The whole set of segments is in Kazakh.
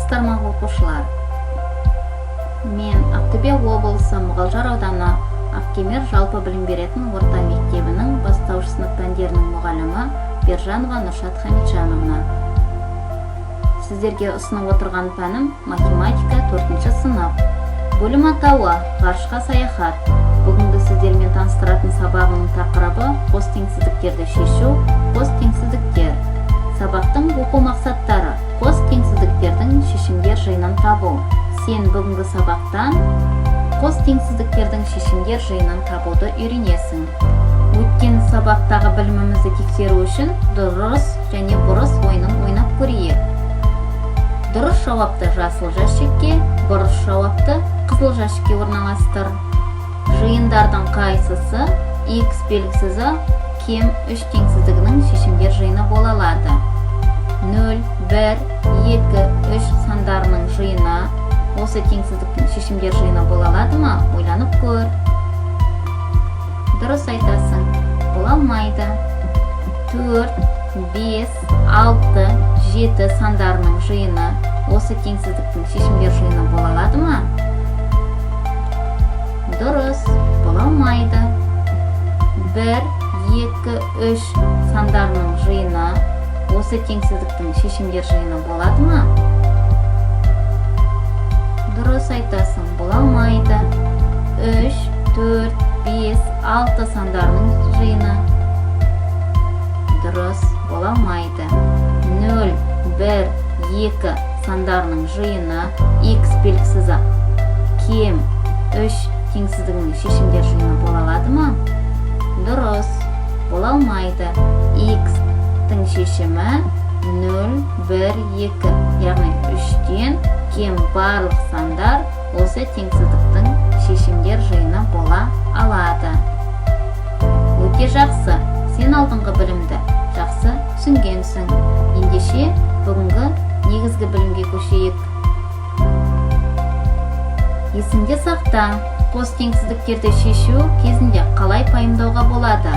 Саламатсыздар ма, оқушылар? Мен Ақтөбе облысы Мұғалжар ауданы Ақкемер жалпы білім беретін орта мектебінің бастауыш сынып пәндерінің мұғалімі Бержанова Нұршат Хамитжановна. Сіздерге ұсынып отырған пәнім – математика, төртінші сынып. Бөлім атауы – «Ғарышқа саяхат». Бүгінгі сіздермен таныстыратын сабағымның тақырыбы – қос теңсіздіктерді шешу, қос теңсіздіктер. Сабақтың оқу мақсаттары: қос теңсіздіктердің шешімдер жиынын табу. Сен бүгінгі сабақтан қос теңсіздіктердің шешімдер жиынын табуды үйренесің. Өткен сабақтағы білімімізді тексеру үшін дұрыс және бұрыс ойынын ойнап көрейік. Дұрыс жауапты жасыл жәшікке, бұрыс жауапты қызыл жәшікке орналастыр. Жиындардың қайсысы x белгісізі кем 3 теңсіздігінің шешімдер жиыны бола алады? 0, 1, 2, 3 сандарының жиыны осы теңсіздіктің шешімдер жиыны бола алады ма? Ойланып көр. Дұрыс айтасың, бола алмайды. 4, 5, 6, 7 сандарының жиыны осы теңсіздіктің шешімдер жиыны бола алады ма? Дұрыс, бола алмайды. 1, 2, 3 сандарының жиыны осы теңсіздіктің шешімдер жиыны болады ма? Дұрыс айтасың, бола алмайды. 3, 4, 5, 6 сандарының жиыны? Дұрыс, бола алмайды. 0, 1, 2 сандарының жиыны x белгісізі кем 3 теңсіздігінің шешімдер жиыны бола алады ма? Дұрыс, бола алмайды. X-тің шешімі 0, 1, 2, яғни 3-тен кем барлық сандар осы теңсіздіктің шешімдер жиыны бола алады. Өте жақсы, сен алдыңғы білімді жақсы түсінгенсің. Ендеше, бүгінгі негізгі білімге көшейік. Есіңде сақта, қос теңсіздіктерді шешу кезінде қалай пайымдауға болады?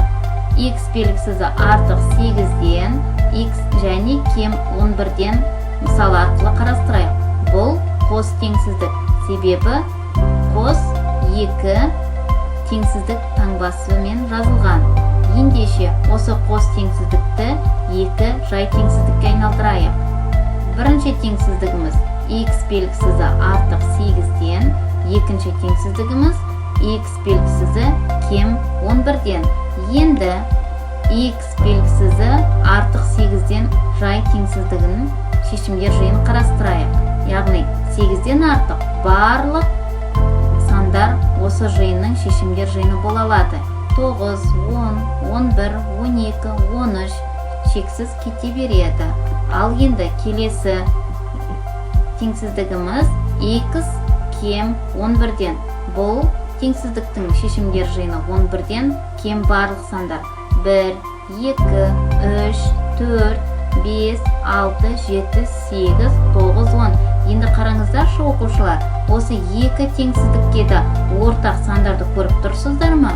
X белгісізі артық 8-ден, x және кем 11-ден мысал арқылы қарастырайық. Бұл қос теңсіздік, себебі қос екі теңсіздік таңбасымен жазылған. Ендеше, осы қос теңсіздікті екі жай теңсіздікке айналдырайық. Бірінші теңсіздігіміз – x белгісізі артық 8-ден, екінші теңсіздігіміз – x белгісізі кем 11-ден. Енді x белгісізі артық 8-ден жай теңсіздігінің шешімдер жиынын қарастырайық, яғни 8-ден артық барлық сандар осы жиынның шешімдер жиыны бола алады: 9, 10, 11, 12, 13, шексіз кете береді. Ал енді келесі теңсіздігіміз – x кем 11-ден. Бұл теңсіздіктің шешімдер жиыны – 11-ден кем барлық сандар: 1, 2, 3, 4, 5, 6, 7, 8, 9, 10. Енді қараңыздаршы, оқушылар, осы екі теңсіздікке де ортақ сандарды көріп тұрсыздар ма?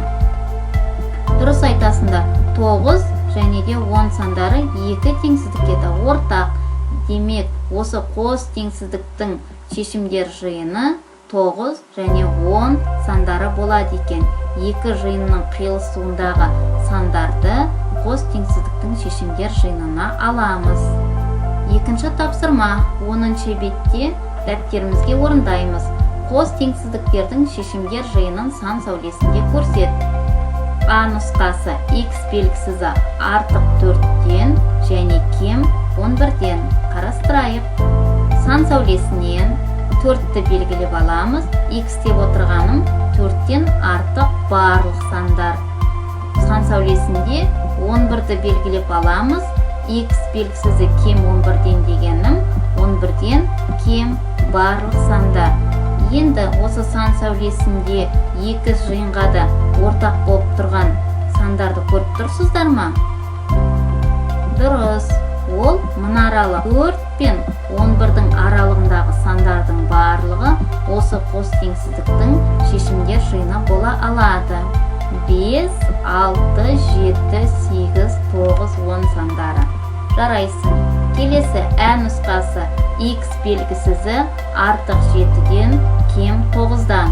Дұрыс айтасыңдар, 9 және де 10 сандары екі теңсіздікке де ортақ. Демек, осы қос теңсіздіктің шешімдер жиыны 9 және 10 сандары болады екен. Екі жиынның қиылысуындағы сандарды қос теңсіздіктің шешімдер жиынына аламыз. Екінші тапсырма 10 бетте, дәптерімізге орындаймыз. Қос теңсіздіктердің шешімдер жиынын сан сәулесінде көрсет. А нұсқасы: x белгісізі артық 4-тен және кем 11-ден. Қарастырайық. Сан сәулесінен 4-ті белгілеп аламыз. X деп отырғаным – 4-тен артық барлық сандар. Сан сәулесінде 11-ді белгілеп аламыз. X белгісізі кем 11-ден дегенім – 11-ден кем барлық сандар. Енді осы сан сәулесінде екі жиынға да ортақ болып тұрған сандарды көріп тұрсыздар ма? Дұрыс, ол мына аралық, 4 пен 11-дің аралығындағы сандардың барлығы осы қос теңсіздіктің шешімдер жиыны бола алады: 5, 6, 7, 8, 9, 10 сандары. Жарайсың. Келесі ә нұсқасы. X белгісізі артық 7-ден, кем 9-дан.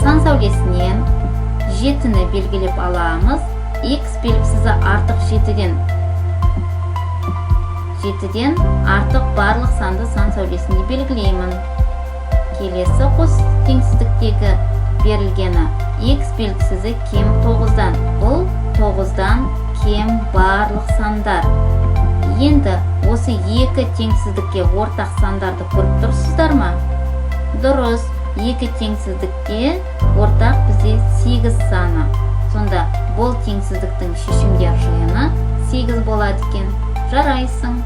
Сан сәулесінен 7-ні белгілеп аламыз. X белгісізі артық 7-ден. 7-ден артық барлық санды сан сәулесінде белгілеймін. Келесі қос теңсіздіктегі берілгені: x белгісізі кем 9-дан. Бұл 9-дан кем барлық сандар. Енді осы екі теңсіздікке ортақ сандарды көріп тұрсыздар ма? Дұрыс, екі теңсіздікке ортақ бізде 8 саны. Сонда бұл теңсіздіктің шешімдер жиыны 8 болады екен. Жарайсың.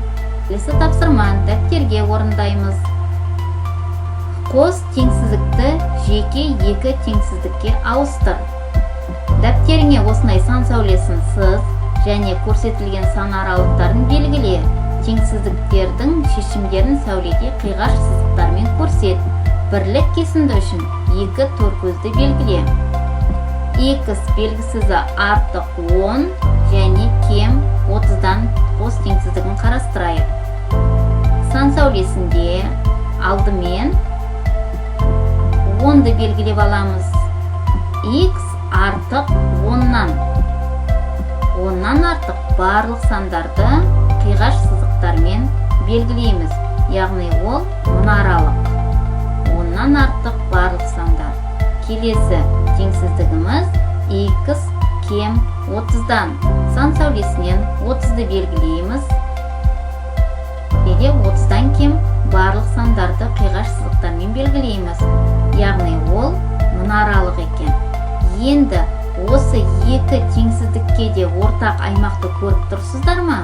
Келесі тапсырманы дәптерге орындаймыз. Қос теңсіздікті жеке екі теңсіздікке ауыстыр. Дәптеріңе осындай сан сәулесін сыз және көрсетілген сан аралықтарын белгіле. Теңсіздіктердің шешімдерін сәуледе қиғаш сызықтармен көрсет. Бірлік кесінді үшін екі торкөзді белгіле. X белгісізі артық 10 және кем 30-дан қос теңсіздігін қарастырайық. Сан сәулесінде алдымен 10-ды белгілеп аламыз. X артық 10-нан. 10-нан артық барлық сандарды қиғаш сызықтармен белгілейміз. Яғни ол мына аралық. 10-нан артық барлық сандар. Келесі теңсіздігіміз: x кем 30-дан. Сан сәулесінен 30-ды белгілейміз. Неде 30-дан кем барлық сандарды қиғаш сызықтармен белгілейміз. Яғни ол мына аралық екен. Енді осы екі теңсіздікке де ортақ аймақты көріп тұрсыздар ма?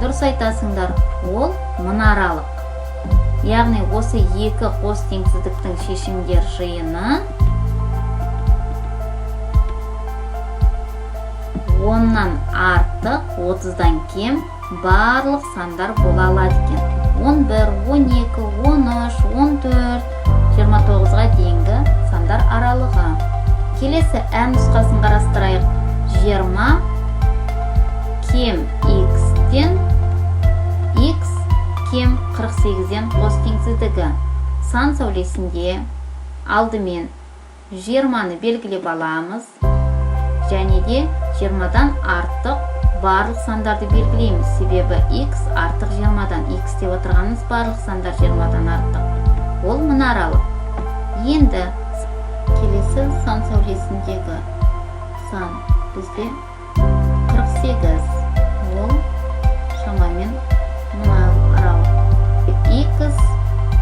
Дұрыс айтасыңдар, ол мына аралық. Яғни осы екі қос теңсіздіктің шешімдер жиыны 10-нан артық, 30-дан кем барлық сандар бола алады екен. 11, 12, 13, 14, 29-ға дейінгі сандар аралығы. Келесі ә нұсқасын қарастырайық. 20 кем x-тен, x кем 48-ден қос теңсіздігі. Сан сәулесінде алдымен 20-ны белгілеп аламыз және де 20-дан артық барлық сандарды белгілейміз, себебі x артық 20-дан. X деп отырғанымыз барлық сандар 20-дан артық. Ол мына аралық. Енді келесі сан сәулесіндегі сан бізде 48. Ол шамамен мына аралық. X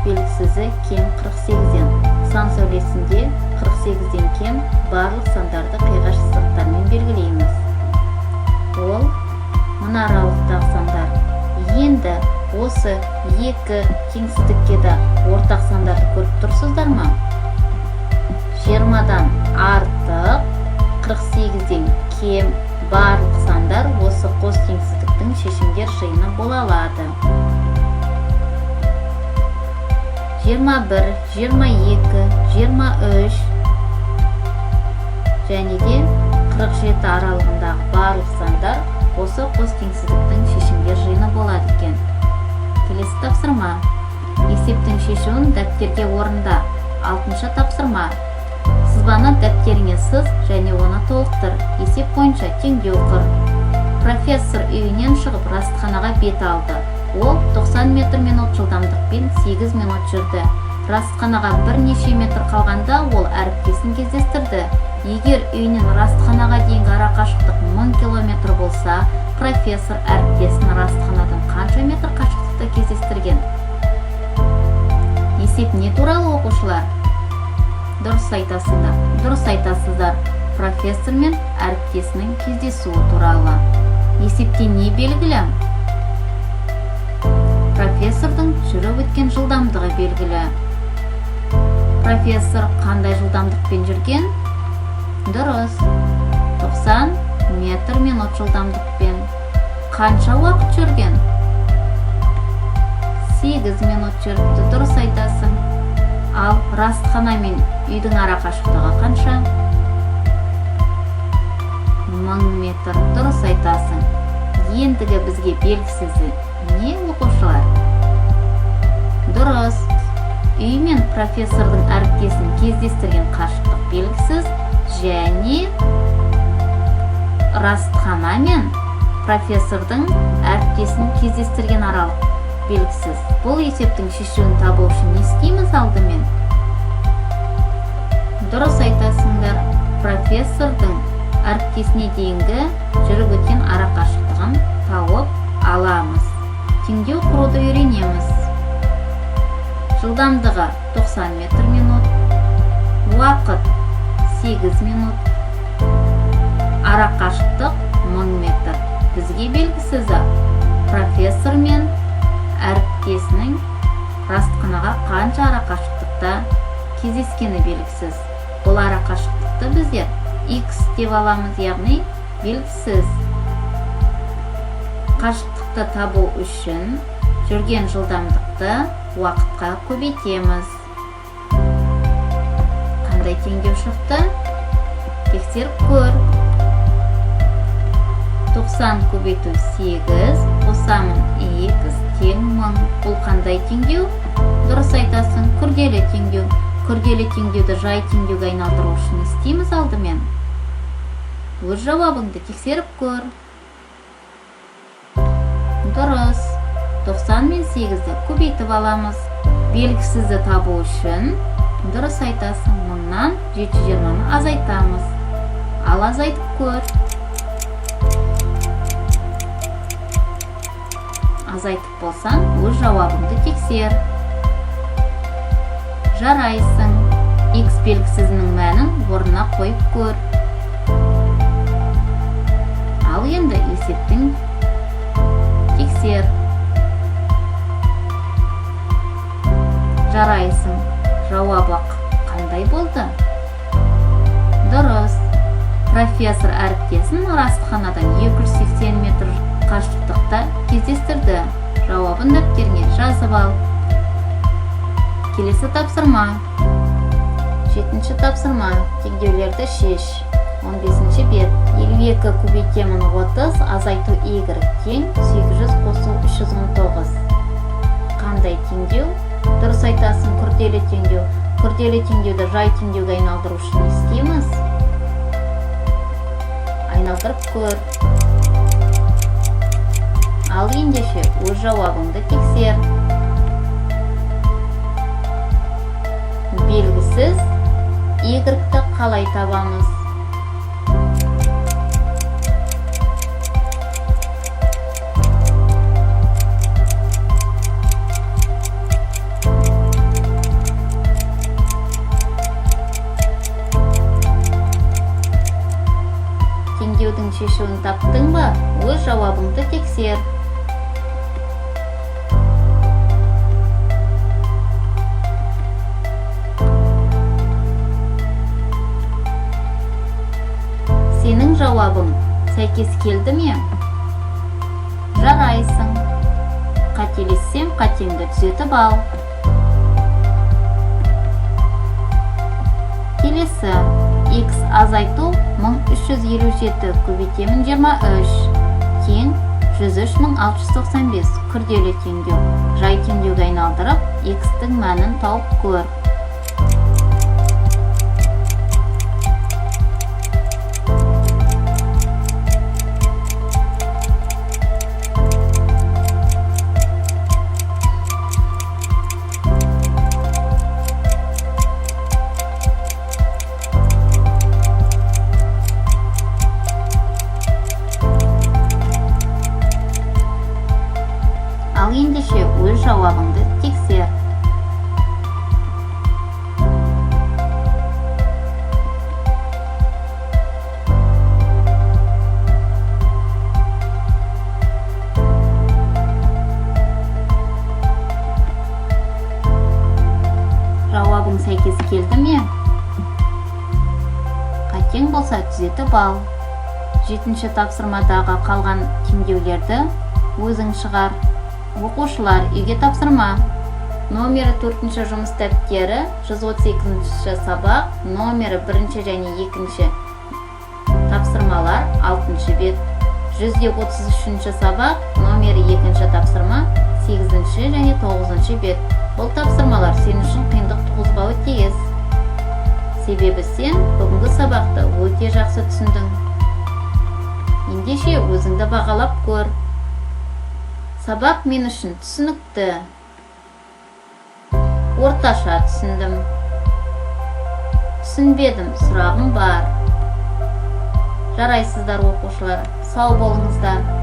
белгісізі кем 48-ден. Сан сәулесінде 48-ден кем барлық сандарды қиғаш сызықтармен белгілейміз. Ол мына аралықтағы сандар. Енді осы екі теңсіздікке де ортақ сандарды көріп тұрсыздар ма? 20-дан артық, 48-ден кем барлық сандар осы қос теңсіздіктің шешімдер жиыны бола алады. 21, 22, 23 және де 47 аралығындағы барлық сандар осы қос теңсіздіктің шешімдер жиыны болады екен. Келесі тапсырма. Есептің шешуін дәптерге орында. Алтыншы тапсырма. Сызбаны дәптеріңе сыз және оны толықтыр. Есеп бойынша теңдеу құр. Профессор үйінен шығып, расатханаға бет алды. Ол 90 метр минут жылдамдықпен 8 минут жүрді. Расатханаға бірнеше метр қалғанда ол әріптесін кездестірді. Егер үйінен расатханаға дейінгі арақашықтық 1000 километр болса, профессор әріптесін расатханадан қанша метр қашықтықта кездестірген? Есеп не туралы, оқушылар? Дұрыс айтасыңдар, дұрыс айтасыздар. Профессор мен әріптесінің кездесуі туралы. Есепте не белгілі? Профессордың жүріп өткен жылдамдығы белгілі. Профессор қандай жылдамдықпен жүрген? Дұрыс, 90 метр минут жылдамдықпен. Қанша уақыт жүрген? 8 минут жүріпті, дұрыс айтасың. Ал расатхана мен үйдің арақашықтығы қанша? 1000 метр, дұрыс айтасың. Ендігі бізге белгісізі не, оқушылар? профессордың әріптесін кездестірген қашықтық белгісіз және Растхана мен профессордың әріптесін кездестірген аралық белгісіз. Бұл есептің шешуін табу үшін не істейміз алдымен? Дұрыс айтасыңдар, профессордың әріптесіне дейінгі жүріп өткен арақашықтығын тауып аламыз. Теңдеу құруды үйренеміз. Жылдамдығы 90 метр минут, уақыт 8 минут, арақашықтық 1000 метр. Бізге белгісізі профессор мен әріптесінің Растханаға қанша арақашықтықта кездескені белгісіз. Бұл арақашықтықты біздер x деп аламыз, яғни белгісіз. Қашықтықты табу үшін жүрген жылдамдықты уақытқа көбейтеміз. Қандай теңдеу шықты? Тексеріп көр. 90 көбейту 8 қосамын x тең 1000. Бұл қандай теңдеу? Дұрыс айтасың, күрделі теңдеу. Күрделі теңдеуді жай теңдеуге айналдыру үшін не істейміз алдымен? Өз жауабыңды тексеріп көр. Дұрыс, 90 мен 8-ді көбейтіп аламыз. Белгісізді табу үшін, дұрыс айтасың, 1000-нан 720-ны азайтамыз. Ал азайтып көр. Азайтып болсаң, өз жауабыңды тексер. Жарайсың. X белгісізінің мәнін орнына қойып көр. Ал енді есептің тексер. Жарайсың. Жауабы қандай болды? Дұрыс. Профессор әріптесін Растханадан 280 метр қашықтықта кездестірді. Жауабын дәптеріңе жазып ал. Келесі тапсырма. Жетінші тапсырма. Теңдеулерді шеш. 15 бет. 52 көбейтемін 30 азайту y тең 800 қосу 319. Қандай теңдеу? Дұрыс айтасың, күрделі теңдеу. Күрделі теңдеуді жай теңдеуге айналдыру үшін не істейміз? Айналдырып көр. Ал ендеше өз жауабыңды тексер. Белгісіз y-ті қалай табамыз? Теңдеудің шешуін таптың ба? Өз жауабыңды тексер. Сенің жауабың сәйкес келді ме? Жарайсың. Қателессең, қатеңді түзетіп ал. Келесі. X азайту 1357 көбейтемін 23 тең 103 695. Күрделі теңдеу. Жай теңдеуге айналдырып, x-тің мәнін тауып көр. Ал ендеше өз жауабыңды тексер. Жауабың сәйкес келді ме? Қатең болса, түзетіп ал. Жетінші тапсырмадағы қалған теңдеулерді өзің шығар. Оқушылар, үйге тапсырма. Номері төртінші жұмыс дәптері, 132 сабақ, номері бірінші және екінші тапсырмалар, алтыншы бет. 133 сабақ, номері екінші тапсырма, сегізінші және тоғызыншы бет. Бұл тапсырмалар сен үшін қиындық туғызбауы тиіс, себебі сен бүгінгі сабақты өте жақсы түсіндің. Ендеше, өзіңді бағалап көр. Сабақ мен үшін түсінікті, орташа түсіндім, түсінбедім, сұрағым бар. Жарайсыздар, оқушылар, сау болыңыздар.